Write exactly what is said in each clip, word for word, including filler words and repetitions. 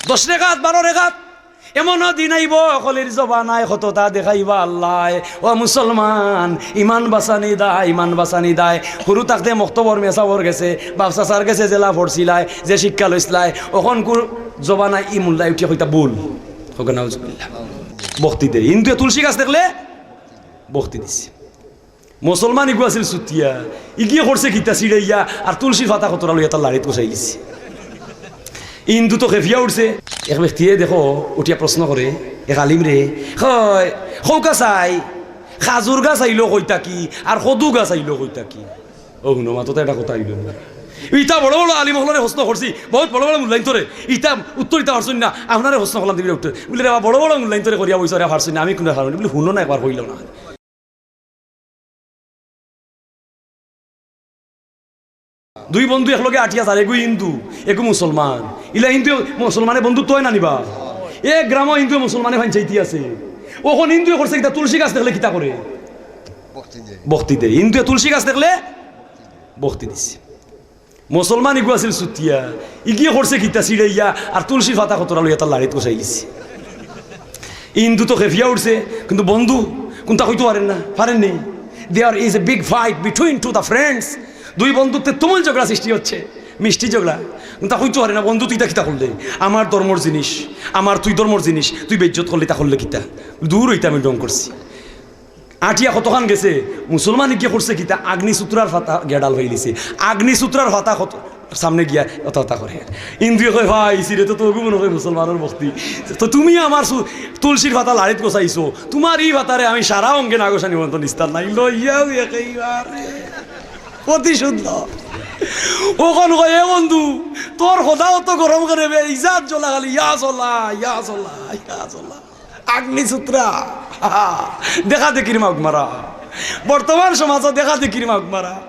দশ রেকাত, বারো রেকাত, এমনও দিন আইবো, কলির জমানায় কততা দেখাইবা আল্লায়। ও মুসলমান, ইমান বাচানি দায়, ইমান বাচানি দায়। হুরু থাকতে মক্তবর মেসাবর গেছে, বাপ চাচার গেছে যেলা পড়ছিলায়, যে শিক্ষা লইছলায়, অখনকুর জমানায় ই মুল্লায় উঠিয়া কইতা ভুল। কউক্কা নাউজুবিল্লাহ। বখতি দেয়। হিন্দুয়ে তুলসী গাছ দেখলে বখতি দিছে। মুসলমান ইগু আছিল চুতিয়া, ইগিয়ে করছে কিতা ছিড়াইয়া আর তুলসীর পাতা কতরা লইয়া তার লাড়িত গছাইলিছে। হিন্দু তো খেপিয়া উঠছে। এক ব্যক্তিয়ে দেখো উঠিয়া প্রশ্ন করে এক আলিমরে, কয়, "কউক্কা চাই, খাজুর গাছ আইলো কই থাকি আর কদু গাছ আইলো কই থাকি?" ও হুনো, মাতো তো এটা কথা আইলো না। ইতা বড় বড় আলিম অকলরে প্রশ্ন করছি, বহুত বড় বড় মুল্লাইন্তরে, ইতা উত্তর দিতা পারছইন না, আপনারে প্রশ্ন করলাম দিবি উত্তর। বুলে, "রে বাবা, বড় বড় মুল্লাইন্তরে করিয়া বইছো, রে পারছইন না, আমি কুনু পারমু না।" বুলে, "হুনো না, একবার কইলো না।" দুই বন্ধু একলগে আটিয়া যার, এগু হিন্দু, এগু মুসলমান। ইলা হিন্দু মুসলমানে বন্ধুত্ব অয় না নি বা? এক গ্রামো হিন্দু মুসলমানে পঞ্চাইতি আছে। অখন হিন্দুয়ে করছে কিতা, তুলসী গাছ দেখলে কিতা করে? বখতি দেয়। হিন্দুয়ে তুলসী গাছ দেখলে বখতি দিছে। মুসলমান ইগু আছিল চুতিয়া, ইগিয়ে করছে কিতা ছিড়াইয়া আর তুলসীর পাতা কতরা লইয়া তার লাড়িত গছাইলিছে। হিন্দু তো খেপিয়া উঠছে, কিন্তু বন্ধু কুনতা কইতো পারের না, পারের নি। There is a big fight between two the friends. দুই বন্ধুত্বে তুমুল ঝগড়া সৃষ্টি হচ্ছে, মিষ্টি ঝগড়া। কুনতা কইতো পারে না, "বন্ধু, তুই ইতা কিতা করলে? আমার ধর্মর জিনিস, আমার তুই ধর্মর জিনিস, তুই বেইজ্জত করলে, ইতা করলে কিতা?" দূর অইতে আমি ঢং করছি। আটিয়া কতখান গেছে, মুসলমান ইগিয়ে করছে কিতা, আগ্নিসূত্রার পাতা গিয়া ডাল পাইলিছে। আগ্নিসূত্রার পাতা কত সামনে গিয়া অতা অতা করে। হিন্দুয়ে কয়, "ভাই, ইসিরে তো তবু মনে হয় মুসলমানর বখতি। তো তুমি আমার সু-, তুলসীর পাতা লাড়িত গছাইছো, তুমার ই পাতারে আমি সারা অঙ্গে না গছানি পর্যন্ত নিস্তার নাই।" লইয়াও একেবারে অতি সুন্দর। অখন কয়, "এ বন্ধু, তোর খোদা অত গরম কেনে বে, ইজাত জ্বলা খালি, ইয়া জ্বলা, ইয়া জ্বলা, ইয়া জ্বলা।" আগ্নিসূত্রা, দেখা দেখির মাগ মারা। বর্তমান সমাজো দেখা দেখির মাগ মারা।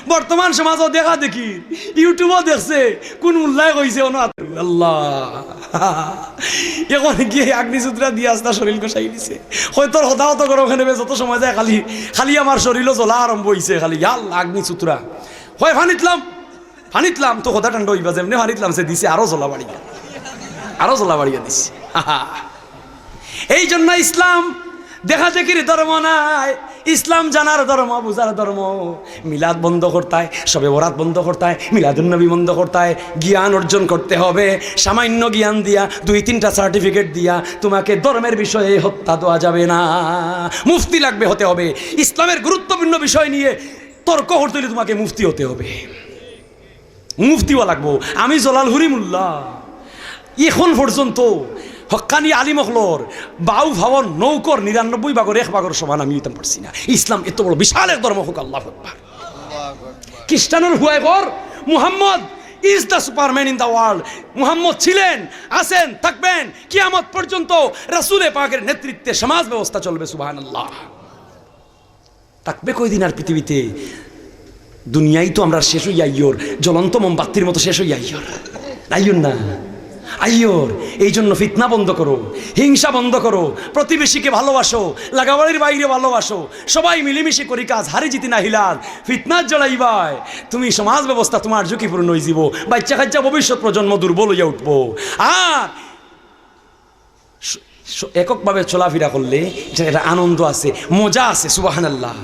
বর্তমান সমাজো দেখা দেখির। YouTube-ও দেখছে, কুন মুল্লায় কইছে, অনো আত-, আল্লাহ। অখন গিয়া আগ্নিসূত্রা দিয়া আস্তা শরীল গছাই দিছে। কয়, "তোর খোদা অত গরম কেনে বে, যত সময় যায় খালি, খালি আমার শরীলও জ্বলা আরম্ভ অইছে, খালি, ইয়া আল্লাহ, আগ্নিসূত্রা।" কয়, "পানিত লাম।" পানিত লাম তো খোদা ঠান্ডা অইবা, যেমনে পানিত লামছে দিছে আরো জ্বলা বাড়িয়া, আরো জ্বলা বাড়িয়া দিছে। এই জন্য ইসলাম দেখা দেখির ধর্ম নায়, ইসলাম জানার ধর্ম, বুঝার ধর্ম। মিলাদ বন্ধ করতায়, শবে বরাত বন্ধ করতায়, মিলাদুন নবী বন্ধ করতায়। জ্ঞান অর্জন করতে হবে। সামান্য জ্ঞান দিয়া, দুই তিনটা সার্টিফিকেট দিয়া তোমাকে ধর্মের বিষয়ে হত্যা দেওয়া যাবে না। মুফতি লাগবে হতে হবে। ইসলামের গুরুত্বপূর্ণ বিষয় নিয়ে তর্ক করতে হইলে তোমাকে মুফতি হতে হবে, মুফতি অওয়া লাগবো। আমি জলালপুরি মুল্লা, এখন পর্যন্ত হক্কানি আলিম অকলর বাউ ভাওর নৌকর নিরানব্বই ভাগর এক ভাগর সমান আমি অইতাম পারছি না। ইসলাম এত বড় বিশাল এক ধর্ম, কউক্কা আল্লাহু আকবার। খ্রিস্টানর পুয়ায় কর, "Muhammad is the superman in the world।" Muhammad ছিলেন, আছেন, থাকবেন, কিয়ামত পর্যন্ত রাসূলে পাকের নেতৃত্বে সমাজ ব্যবস্থা চলবে। সুবহানাল্লাহ। থাকবে কয়দিন আর পৃথিবীতে? দুনিয়াই তো আমরা শেষ অইয়া আইয়র, জ্বলন্ত মোমবাতির মতো শেষ অইয়া আইয়র। আইয়র না? আইয়র। এই জন্য ফিতনা বন্ধ করো, হিংসা বন্ধ করো, প্রতিবেশীকে ভালোবাসো, লাগাবাড়ির বাইরে ভালোবাসো, সবাই মিলেমিশে করি কাজ, হারি জিতি না হিলাল। ফিতনা জ্বলাইবায়, তুমি সমাজ ব্যবস্থা তোমার ঝুঁকিপূর্ণ অইযিবো, বাচ্চা কাচ্চা ভবিষ্যৎ প্রজন্ম দুর্বল অইয়া উঠবো। আর স-, স-, এককভাবে চলাফেরা করলে এটা, এটা আনন্দ আছে, মজা আছে, সুবহানাল্লাহ।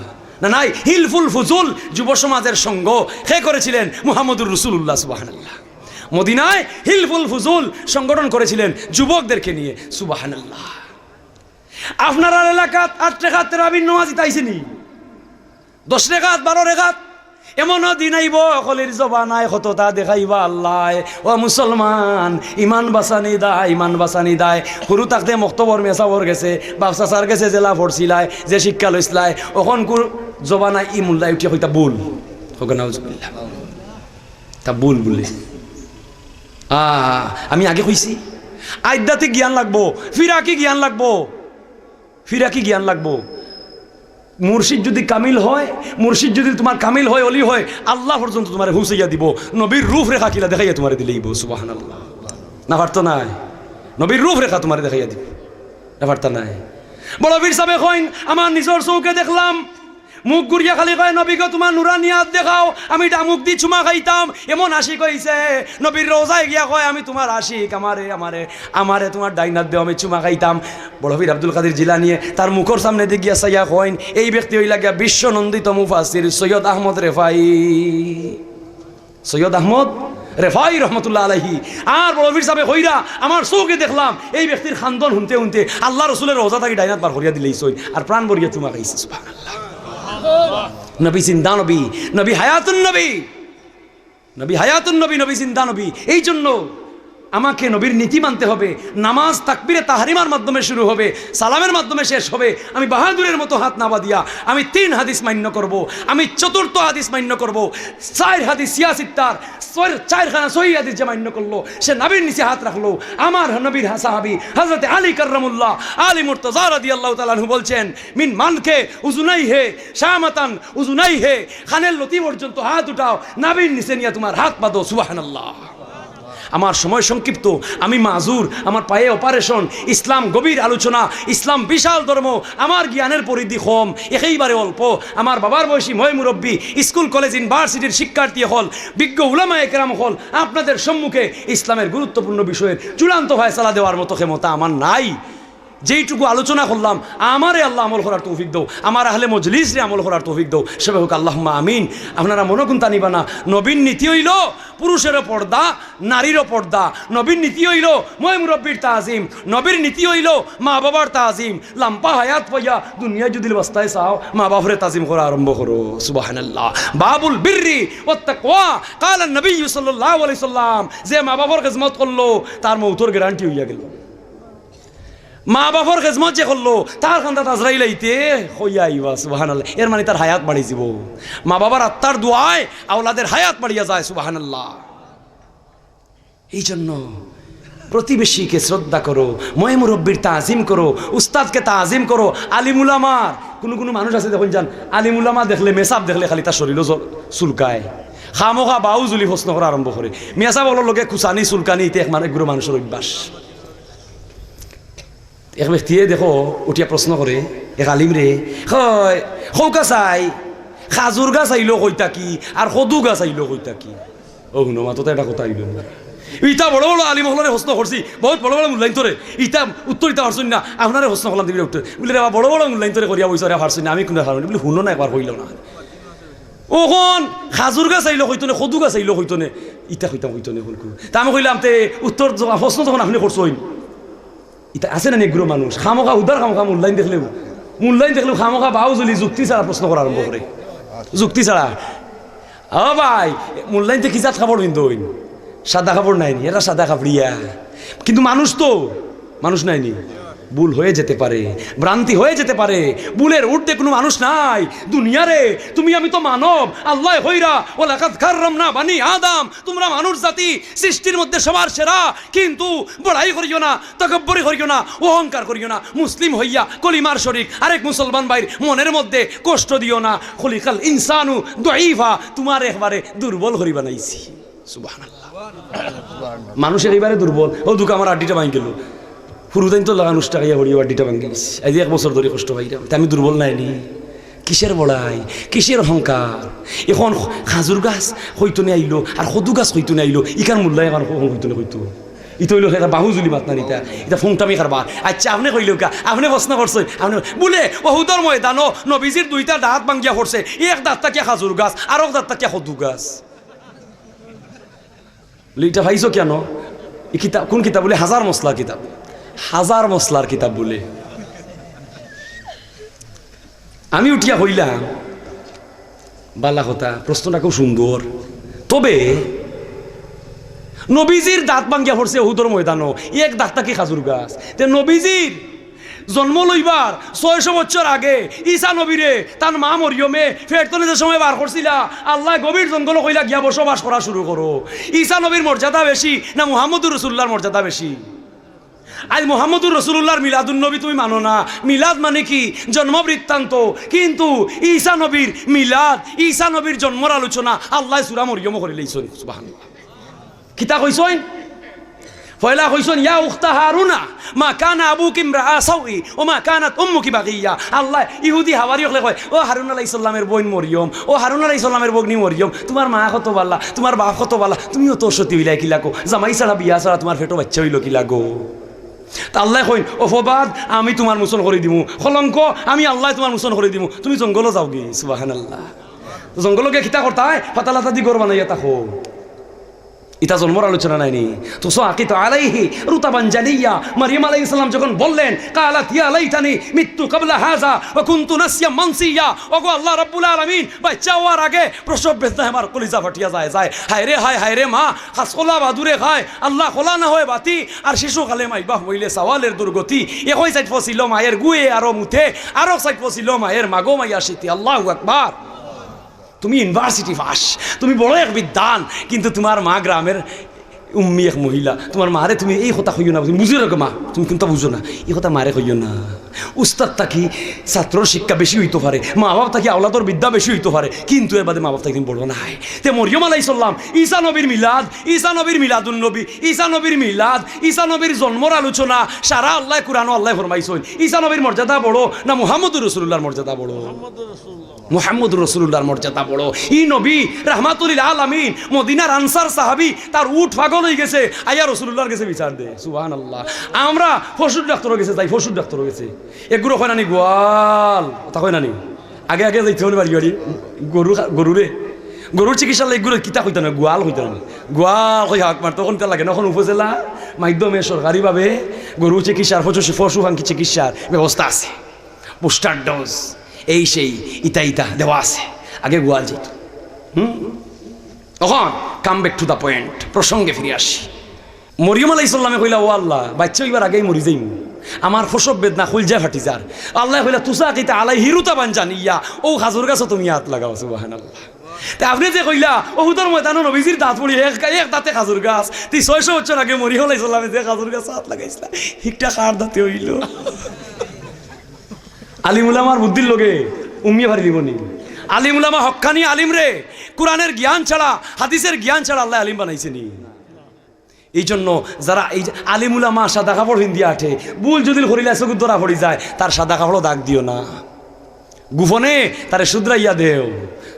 না নাই, হিলফুল ফুজুল যুব সমাজের সঙ্গ কে করেছিলেন? মুহাম্মদুর রাসূলুল্লাহ, সুবহানাল্লাহ। মদিনায় হিলফুল ফুজুল সংগঠন করেছিলেন যুবকদেরকে নিয়ে, সুবহানাল্লাহ। আপনারার এলাকাত আট রেকাত তেরাবির নামাজ ইতা আইছে নি? দশ রেকাত, বারো রেকাত, এমনও দিন আইবো, কলির জমানায় কততা দেখাইবা আল্লায়। ও মুসলমান, ইমান বাচানি দায়, ইমান বাচানি দায়। হুরু থাকতে মক্তবর মেসাবর গেছে, বাপ চাচার গেছে যেলা পড়ছিলায়, যে শিক্ষা লইছলায়, অখনকুর জমানায় ই মুল্লায় উঠিয়া কইতা ভুল। কউক্কা নাউজুবিল্লাহ। তা ভুল বুলে। আ, আমি আগে কইছি, আধ্যাত্মিক জ্ঞান লাগবো, ফিরাকি জ্ঞান লাগবো। ফিরাকি জ্ঞান লাগবো। মুর্শিদ যদি কামিল হয়, মুর্শিদ যদি তোমার কামিল হয়, অলি হয়, আল্লাহ পর্যন্ত তোমারে পৌঁছাইয়া দিবো। নবীর রূপরেখা কিলা দেখাইয়া তোমারে দিলাইবো, সুবহানাল্লাহ। না পারতা নায়? নবীর রূপরেখা তোমারে দেখাইয়া দিবো। না পারতা নায়? বড় পীর সাবে কইন, আমার নিজর চউখে দেখলাম, মুখ ঘুরিয়া খালি কয়, "নবী গো, তুমার নুরানি আত দেখাও, আমি ডামুক দি চুমা খাইতাম।" এমন আশিক অইছে, নবীর রওজায় গিয়া কয়, "আমি তুমার আশিক, আমারে, আমারে, আমারে তুমার ডাইন আত দেও, আমি চুমা খাইতাম।" বড় পীর আব্দুল কাদির জিলানিয়ে তার মুখর সামনেদি গিয়া চাইয়া কইন, এই ব্যক্তি অইলা গিয়া বিশ্বনন্দিত মুফাসসির সৈয়দ আহমদ রেফাই। সৈয়দ আহমদ রেফাই রহমতুল্লাহ আলাইহি। আর বড় পীর সাহেবে কইরা, "আমার চউখে দেখলাম, এই ব্যক্তির কান্দন হুনতে হুনতে আল্লার রসুলর রওজা থাকি ডাইন আত বার করিয়া দিলাইছইন, আর প্রাণ ভরিয়া চুমা খাইছে।" সুবহানাল্লাহ। নবী জিন্দা নবী, নবী হায়াতুন নবী, নবী হায়াতুন নবী, নবী জিন্দা নবী। এই জন্য আমাকে নবীর নীতি মানতে হবে। নামাজ তাকবীরে তাহরিমার মাধ্যমে শুরু হবে, সালামের মাধ্যমে শেষ হবে। আমি বাহাদুরের মতো হাত না বাঁধিয়া আমি তিন হাদিস মান্য করব, আমি চতুর্থ হাদিস মান্য করব, চাইর হাদিস সিয়াসিত্তার, চাইর, চাইরখানা সহি হাদিস যে মান্য করলো, সে নবীর নিচে হাত রাখলো। আমার নবীর হা-, সাহাবী হযরত আলী কাররামুল্লাহ, আলী মুর্তজা রাদিয়াল্লাহু তাআলা আনহু বলছেন, "মিন মানখে উজুনাই হে শামাতান উজুনাই হে।" কানের লতি পর্যন্ত হাত উঠাও, নবীর নিচে নিয়া তুমার হাত বাঁধো। সুবহানাল্লাহ। আমার সময় সংক্ষিপ্ত, আমি মাজুর, আমার পায়ে অপারেশন, ইসলাম গভীর আলোচনা, ইসলাম বিশাল ধর্ম, আমার জ্ঞানের পরিধি কম, একেবারে অল্প। আমার বাবার বয়সী ময় মুরব্বী, স্কুল, কলেজ, ইউনিভার্সিটির শিক্ষার্থী অকল, বিজ্ঞ উলামায়ে কেরাম অকল, আপনাদের সম্মুখে ইসলামের গুরুত্বপূর্ণ বিষয়ের চূড়ান্ত ফয়সালা দেওয়ার মতো ক্ষমতা আমার নাই। যেইটুকু আলোচনা করলাম, আমারে আল্লাহ আমল করার তৌফিক দাও, আমার আহলে মজলিসরে আমল করার তৌফিক দাও, সবে হোক আল্লাহুম্মা আমিন। আপনারা মনো কুন্তা নিবা না, নবীর নীতি অইলো পুরুষেরও পর্দা, নারীরও পর্দা। নবীর নীতি অইলো ময় মুরব্বীর তাজিম, নবীর নীতি অইলো মা বাবার তাজিম। লাম্বা হায়াত পাইয়া দুনিয়াত যদি বাঁচতায় চাও, মা বাপরে তাজিম করা আরম্ভ করো। সুবহানাল্লাহ। বাবুল বিররি ওয়াত তাকওয়া, ক্বালান নবী সাল্লাল্লাহু আলাইহি ওয়াসাল্লাম, যে মা বাপর খেজমত করলো, তার মউতর গ্যারান্টি অইয়া গেলো। মা বাপর খেজমত যে করলো, তার কান্দাত আজরাইল আইতে কইয়া আইবা, সুবহানাল্লাহ। এর মানে তার হায়াত বাড়ি যিবো। মা বাবার আত্মার দোয়ায় আওলাদের হায়াত বাড়িয়া যায়, সুবহানাল্লাহ। এই জন্য প্রতিবেশীকে শ্রদ্ধা করো, ময় মুরব্বীর তাজিম করো, উস্তাদকে তাজিম করো, আলিম উলামার। কুনু কুনু মানুষ আছে দেখইন যান, আলিম উলামা দেখলে, মেসাব দেখলে খালি তার শরীরও জ-, চুলকায়। খামোখা বাউ জুলি প্রশ্ন করা আরম্ভ করে। মেসাব অকলর লগে কুচানি, চুলকানি, ইতা এক মানে এগুলো মানুষের অভ্যাস। এক ব্যক্তিয়ে দেখো উঠিয়া প্রশ্ন করে এক আলিমরে, কয়, "কউক্কা চাই, খাজুর গাছ আইলো কই থাকি, আর কদু গাছ আইলো কই থাকি?" ও হুনো, মাতো তো এটা কথা আইলো না। ইতা বড় বড় আলিম অকলরে প্রশ্ন করছি, বহুত বড় বড় মূল্যায়ন তোরে, ইতা উত্তর ইতা পারছইন না, আপনারে প্রশ্ন করলাম দিবি উত্তর। বুলে, "রে বাবা, বড় বড় মূল্যায়ন তোরে করিয়া বইছো, আরে পারছইন না, আমি কুনু কারণে।" বুলে, "হুনো না, একবার কইলো না। অখন খাজুর গাছ আইলো কইতো নে, কদু গাছ আইলো কইতো নে, ইতা কইতাম কইতো নে, কোন কোন।" তা আমি কইলাম, "তে উত্তর যখন, প্রশ্ন যখন আপনি করছইন।" ইতা আছে না নি এগুলো মানুষ? খামোখা উদার খামোখা মূল্যায়ন দেখলেও, মূল্যায়ন দেখলেও খামোখা বাউ জুলি যুক্তি ছাড়া প্রশ্ন করা আরম্ভ করে। যুক্তি ছাড়া। ও ভাই, মূল্যায়নতে কি জাত কাপড় পিন্দইন? সাদা কাপড় নায়নি, এরা সাদা কাপড়িয়া। কিন্তু মানুষ তো, মানুষ নায়নি। ভুল হয়ে যেতে পারে, ভ্রান্তি হয়ে যেতে পারে। ভুলের ঊর্ধ্বে কোনো মানুষ নাই। দুনিয়ারে, তুমি আমি তো মানব। আল্লায় কইরা, "ওয়ালাকাদ কাররামনা বানি আদম।" তোমরা মানুষ জাতি, সৃষ্টির মধ্যে সবার সেরা, কিন্তু বড়াই করিও না, তকব্বরি করিও না, অহংকার করিও না। মুসলিম হইয়া কলিমার শরিক আরেক মুসলমান ভাইর মনের মধ্যে কষ্ট দিও না। খুলিকাল ইনসানু দাঈফা, তোমার একবারে দুর্বল করি বানাইছি। সুবহানাল্লাহ। মানুষ একেবারে দুর্বল। ও দুঃখ আমার আড্ডিটা ভাঙি গেল। হুরুতাইন তো লাগান উষ্টা খাইয়া হরিও আড্ডিটা ভাঙি গেছে। এই যে এক বছর ধরে কষ্ট পাইলাম। তে আমি দুর্বল নায়নি? কিসের বড়াই? কিসের অহংকার? এখন খাজুর গাছ কইতনে আইলো, আর কদু গাছ কইতনে আইলো, ইকার মূল্যায়ন এখন কইতনে কইতো। ইতা অইলো একটা বাহুজুলি মাত না নি ইতা, ইতা ফুংটামি কারবার। আচ্ছা, আপনে কইলেও কা, আপনে প্রশ্ন করছইন, আপনে বুলে, "অহুদর ময়দানো নবীজির দুইটা দাঁত ভাঙ্গিয়া পড়ছে, এক দাঁত থাকিয়া খাজুর গাছ, আর এক দাঁত থাকিয়া কদু গাছ।" বুলে, "ইটা পাইছো কেন?" এই কিতাব, কোন কিতাব? বুলে, "হাজার মসলার কিতাব।" হাজার মসলার কিতাব বুলে। আমি উঠিয়া কইলাম, "বালা কথা, প্রশ্নটা খুব সুন্দর। তবে নবীজির দাঁত ভাঙ্গিয়া পড়ছে অহুদর ময়দানো, এক দাঁত থাকি খাজুর গাছ। তে নবীজির জন্ম লইবার ছয়শো বছর আগে ঈসা নবীরে তান মা মরিয়মে ফেটতনে যে সময় বার করছিলা, আল্লায় গভীর জঙ্গলো কইলা, 'গিয়া বসবাস করা শুরু করো।' ঈসা নবীর মর্যাদা বেশি না মুহাম্মদুর রাসূলুল্লাহর মর্যাদা বেশি?" আজ মুহাম্মদুর রাসূলুল্লাহর মিলাদুন নবী তুমি মানো না। মিলাদ মানে কি? জন্ম বৃত্তান্ত। কিন্তু ঈসা নবীর মিলাদ, ঈসা নবীর জন্মর আলোচনা আল্লায় সূরা মরিয়মো করিলাইছইন। সুবহানাল্লাহ। কিতা কইছইন? পয়লা কইছইন, "ইয়া উখতা হারুনা, মা কানা আবুকি ইমরাআ সাউই ওয়া মা কানাত উম্মুকি বাগিয়া।" আল্লায় ইহুদি হাওয়ারি অকলে কয়, "ও হারুন আলাইহিস সালামের বইন মরিয়ম, ও হারুন আলাইহিস সালামের বগ্নি মরিয়ম, তুমার মা কত বালা, তুমার বাপ কত বালা, তুমি অত সতী অইলায় কিলা গো? জামাই ছাড়া, বিয়া ছাড়া তুমার পেটো বাইচ্চা অইলো কিলা গো?" তে আল্লায় কইন, "অপবাদ আমি তুমার মুছন করি দিমু, কলঙ্ক আমি আল্লায় তুমার মুছন করি দিমু, তুমি জঙ্গলো যাওগি।" সুবহানাল্লাহ। জঙ্গলো গিয়া কিতা করতায়? পাতা-লাতা দি ঘর বানাইয়া থাকো। ইতা জন্মর আলোচনা নায়নি? তুসাকিতু আলাইহি রুতাবান জানিয়া, মরিয়ম আলাইহিস সালাম যখন বললেন, "কালাত ইয়া লাইতানি মিত্তু ক্বাবলা হাযা ওয়া কুনতু নাসিয়াম মানসিয়া", ওগো আল্লাহ রাব্বুল আলামিন, বাইচ্চা অওয়ার আগে, প্রসব বেদনায় আমার কলিজা ফাটিয়া যায়, যায়। হায়রে হায়, হায়রে মা, খাস কলা বাদুরে খায়, আল্লাহ কলা না হয় বাতি, আর শিশুকালে মাই বাপ অইলে সওয়ালের দুর্গতি। একই সাইড ফসিল মায়ের গুয়ে আরো মুতে, আরো সাইড ফসিল মায়ের মাগো মাইয়া শীতে। আল্লাহু আকবার। তুমি ইউনিভার্সিটি পাস, তুমি বড় এক বিদ্বান, কিন্তু তুমার মা গ্রামের উম্মি এক মহিলা। তুমার মারে তুমি এই কথা কইও না, তুমি বুঝো না গো মা, তুমি কুন্তা বুঝো না, এই কথা মারে কইও না। উস্তাদ থাকি ছাত্রর শিক্ষা বেশি অইতো পারে, মা-বাপ থাকি আওলাদর বিদ্যা বেশি অইতো পারে, কিন্তু এর বাদে মা-বাপ থাকি তুমি বড় নায়। তে মরিয়ম আলাইহিস সালাম, ঈসা নবীর মিলাদ, ঈসা নবীর মিলাদুন নবী, ঈসা নবীর মিলাদ, ঈসা নবীর জন্মর আলোচনা, সারা আল্লায় কুরআনো আল্লায় ফরমাইছইন। ঈসা নবীর মর্যাদা বড় না মুহাম্মদুর রাসূলুল্লাহর মর্যাদা বড়? মুহাম্মদুর রাসূলুল্লাহর মর্যাদা বড়। ই নবী রাহমাতুল লিল আলামিন, মদিনার আনসার সাহাবী, তার উট পাগল অইগেছে, আইয়া রাসূলুল্লাহর গেছে বিচার দেয়। সুবহানাল্লাহ। আমরা পশুর ডাক্তরর গেছে যাই, পশুর ডাক্তরর গেছে। এগুরে কয় নানি গোয়াল, কথা কয় নানি? আগে আগে যাইতে অইলে বাড়ি বাড়ি গরু খা-, গরুরে, গরুর চিকিৎসার লাগি এগুরে কিতা কইতা না, গোয়াল কইতা না। গোয়াল কই হাক মার, তখন ইতা লাগে না, অখন উপজেলা মাধ্যমে সরকারিভাবে গরু চিকিৎসার, পশু, পশুপাখি চিকিৎসার ব্যবস্থা আছে। বুস্টার ডোজ, এই সেই, ইতা ইতা দেওয়া আছে। আগে গোয়াল যাইতো। হুম? অখন come back to the point, প্রসঙ্গে ফিরি আসি। মরিয়ম আলাইহিস সালামে কইলা, "ও আল্লাহ, বাইচ্চা অইবার আগেই মরি যাইমু, আমার প্রসব বেদনা, কইলজা ফাটি যার।" আল্লায় কইলা, "তুসাকিতু আলাইহি রুতাবান জানিয়া, অউ খাজুর গাছো তুমি আত লাগাও।" সুবহানাল্লাহ। তে আপনে যে কইলা, উহুদর ময়দানো নবীজির দাঁত পড়ি, এক, এক দাঁতে খাজুর গাছ, তে ছয়শো বছর আগে মরিয়ম আলাইহিস সালামে যে খাজুর গাছো আত লাগাইছলা, হিকটা কার দাঁতে অইলো? আলিম উলামার বুদ্ধির লগে উম্মিয়ে পারি দিবো নি? আলিম উলামা হক্কানি আলিমরে কুরআনের জ্ঞান ছাড়া, হাদিসের জ্ঞান ছাড়া আল্লায় আলিম বানাইছে নি? এই জন্য যারা এই যে আলিম উলামা সাদা কাপড় পিন্দিয়া আটে, ভুল যুদি করিলায় চকুত ধরা পড়ি যায়, তার সাদা কাপড়ো দাগ দিও না। গোপনে তারে শুধরাইয়া দেও,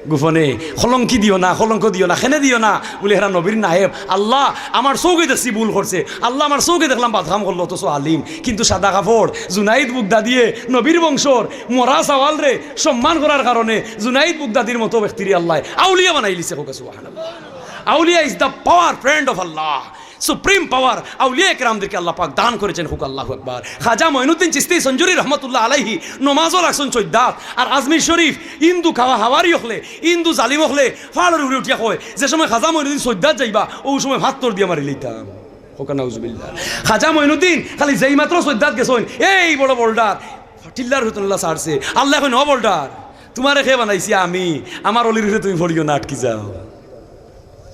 গোপনে কলঙ্কি দিও না, কলঙ্ক দিও না, কেনে দিও না? বুলে, "হেরা নবীর নায়েব, আল্লাহ আমার চউখে দেখছি ভুল করছে, আল্লাহ আমার চউখে দেখলাম বাদ কাম করলো, অথচ আলিম।" কিন্তু সাদা কাপড়, জুনাইদ বুগদাদিয়ে নবীর বংশর মরা সওয়ালরে সম্মান করার কারণে জুনাইদ বুগদাদির মতো ব্যক্তিরে আল্লায় আউলিয়া বানাইলিছে। কউক্কা সুবহানাল্লাহ। আউলিয়া is the power friend of Allah. Supreme power আউলিয়া একরামদেরকে আল্লাহ পাক দান করেছেন, কউক্কা আল্লাহু আকবার। খাজা মঈনুদ্দিন চিশতি সঞ্জুরি রহমতুল্লাহ আলাইহি নমাজও রাখছইন চইদ্দাত, আর আজমির শরীফ হিন্দু খাওয়া হাওয়ারি অকলে, হিন্দু জালিম অকলে ফাড়র উপরে উঠিয়া কয়, "যে সময় খাজা মঈনুদ্দিন চইদ্দাত যাইবা, অউ সময় ফাত্তর দিয়া মারি লইতাম।" কউক্কা নাউজুবিল্লাহ। খাজা মঈনুদ্দিন খালি যেই মাত্র চইদ্দাত গেছইন, এই বড় বোল্ডার, টিল্লার ভিতরে আল্লাহ ছাড়ছে। আল্লায় কইন, "ও বোল্ডার, তুমারে কে বানাইছে? আমি। আমার অলির উপরে তুমি পড়িও না, আটকি যাও।"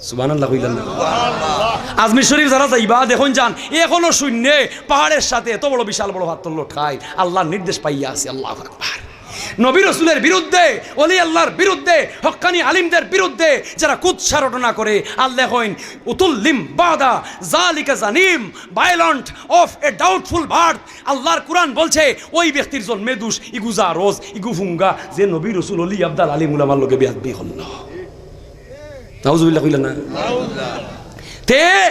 সুবহানাল্লাহ কইলা না? আজমির শরীফ যারা যাইবা, দেখইন যান, এখনো শূন্যে পাহাড়ের সাথে এত বড় বিশাল বড় ফাত্তর লটকাইল, আল্লাহর নির্দেশ পাইয়া আছে। আল্লাহু আকবার। নবী রসুলের বিরুদ্ধে, অলি আল্লাহর বিরুদ্ধে, হক্কানি আলিমদের বিরুদ্ধে যারা কুৎসা রটনা করে, আল্লায় কইন, "উতুল্লিম বাদা জালিকা জানিম, violent of a doubtful birth।" আল্লাহর কুরআন বলছে, ওই ব্যক্তির জন্মে দোষ, ইগু জারজ, ইগু ফুঙ্গা, যে নবী রসুল অলি আবদাল আলিম উলামার লগে বেয়াদবি করলো। নাউজুবিল্লাহ কইলা না? তে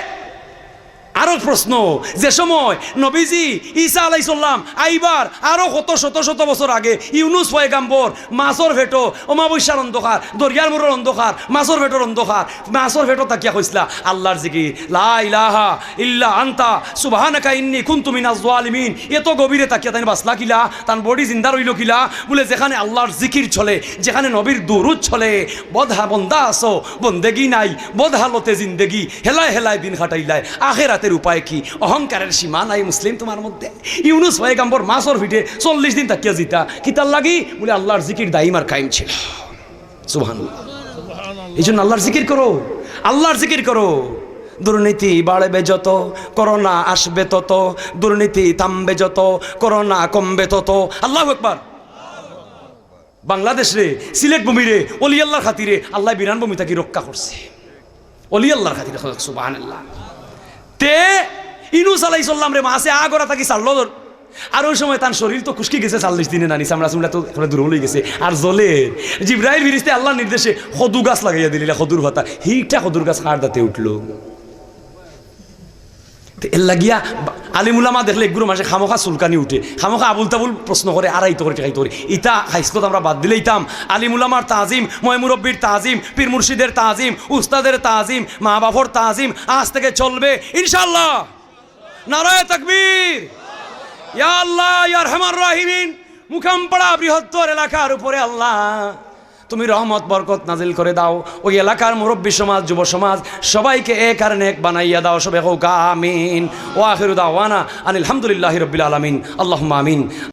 আরো প্রশ্ন, যে সময় নবীজি ঈসা আলাইহিস সালাম আইবার আরো কত শত শত বছর আগে ইউনুস পয়গাম্বর মাছর পেটো, অমাবস্যার অন্ধকার, দরিয়ার মুরর অন্ধকার, মাছর পেটর অন্ধকার, মাছর পেটো থাকিয়া কইছলা আল্লাহর জিকির, "লা ইলাহা ইল্লা আনতা সুবহানাকা ইন্নী কুনতু মিনাজ জালিমিন।" এত গভীরে থাকিয়া তাইন বাঁচলা কিলা? তান বডি জিন্দা রইলো কিলা? বুলে, যেখানে আল্লাহর জিকির চলে, যেখানে নবীর দুরুদ চলে, বদহা বন্দা আছো, বন্দেগি নাই, বদহালতে জিন্দেগি, হেলায় হেলায় দিন কাটাইলায়, আখেরাতের উপায় কি? অহংকারের সীমা নাই মুসলিম তুমার মধ্যে? ইউনুস পয়গাম্বর মাছর পেটে চল্লিশ দিন থাকিয়া যিতা, কিতার লাগি? বুলে, আল্লাহর জিকির দাইম আর কায়েম ছিল। সুবহানাল্লাহ। এই জন্য আল্লাহর জিকির করো, আল্লাহর জিকির করো। দুর্নীতি বাড়বে যত, করোনা আসবে তত, দুর্নীতি থামবে যত, করোনা কমবে তত। আল্লাহু আকবার। বাংলাদেশরে, সিলেট ভূমিরে, অলি আল্লাহর খাতিরে আল্লায় বিরান ভূমি থাকি রক্ষা করছে। অলি আল্লাহর খাতিরে, সুবহানাল্লাহ। তে ইনুস আলাইহিস সালামরে মাছে আগরা থাকি ছাড়লো ধর। আর ওই সময় তান শরীর তো খুশকি গেছে, চল্লিশ দিনে নানি, চামড়া চামড়া তো একেবারে দূর লই গেছে। আর জ্বলের। জিব্রাইল ফিরিস্তায় আল্লাহর নির্দেশে কদু গাছ লাগাইয়া দিলা, কদুর পাতা। হিটা কদুর গাছ কার দাঁতে উঠলো? তে এর লাগিয়া বা-, আলিম উলামা দেখলে এগুলো মাঝে খামোখা চুলকানি উঠে, খামোখা আবুল তাবুল প্রশ্ন করে, আড়াইতো করে, ঠেকাইতো করে। ইতা খাইসলত আমরা বাদ দিলে ইতাম। আলিম উলামার তাজিম, ময় মুরব্বির তাজিম, পীর মুর্শিদের তাজিম, উস্তাদের তাজিম, মা বাফর তাজিম আজ থেকে চলবে ইনশাআল্লাহ। নারায়ে তাকবীর। ইয়া আল্লাহ, ইয়া আরহামার রাহিমিন, মুকামপাড়া বৃহত্তর এলাকার উপরে আল্লাহ তুমি রহমত বরকত নাজিল করে দাও। ওই এলাকার মুরব্বী সমাজ, যুব সমাজ, সবাইকে এক আর নেক বানাইয়া দাও। সবে কউক্কা আমিন। ওয়া আখিরু দাওয়ানা আনিল হামদুলিল্লাহি রাব্বিল আলামিন। আল্লাহুম্মা আমিন।